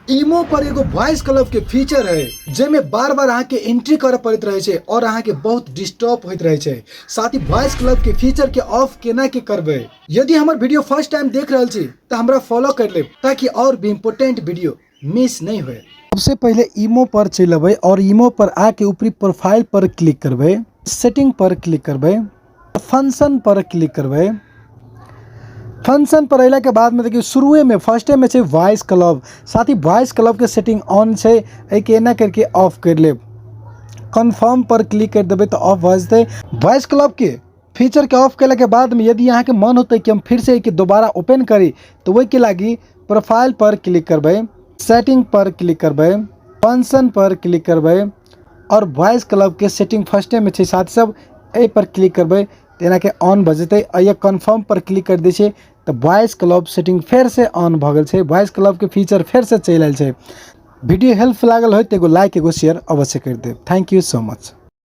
ईमो पर एगो voice club के feature है जेमे बार बार अहाँ के एंट्री करे पड़ैत रहे छै और अहाँ के बहुत डिस्टर्ब होइत रहे छै। साथ ही वॉइस क्लब के फीचर के ऑफ केना के करबै। यदि हमर वीडियो फर्स्ट टाइम देख रहल छी तऽ हमरा फॉलो कर लेब ताकि और भी इम्पोर्टेंट वीडियो मिस नहीं होए। सबसे पहले ईमो पर चलि अबै और ईमो पर आके ऊपरी प्रोफाइल पर क्लिक करबै, सेटिंग पर क्लिक करबै, फंक्शन पर क्लिक करबै। फंक्शन पर अयला के बाद में देखियौ शुरुए में फर्स्टे में छै वॉइस क्लब। साथ ही वॉइस क्लब के सेटिंग ऑन छै, एहिके एना करके ऑफ कर लेब। कन्फर्म पर क्लिक कर देबै तऽ ऑफ भऽ जेतै। वॉइस क्लब के फीचर के ऑफ केला के बाद में यदि अहाँके मन होतै कि हम फिर से एहिके दोबारा ओपन करी तऽ ओहिके लागि प्रोफाइल पर क्लिक करबै, सेटिंग पर क्लिक करबै, फंक्शन पर क्लिक करबै और वॉइस क्लब के सेटिंग फर्स्टे में छै साथ सब एहि पर क्लिक करबै तऽ एनाके ऑन भऽ जेतै। आ कन्फर्म पर क्लिक कर दै छियै तऽ वॉइस क्लब सेटिंग फेरसँ ऑन भऽ गेल छै, वॉइस क्लबके फीचर फेरसँ चलि आयल छै। वीडियो हेल्प लागल होय तऽ एगो लाइक एगो शेयर अवश्य कर देब। Thank you so much.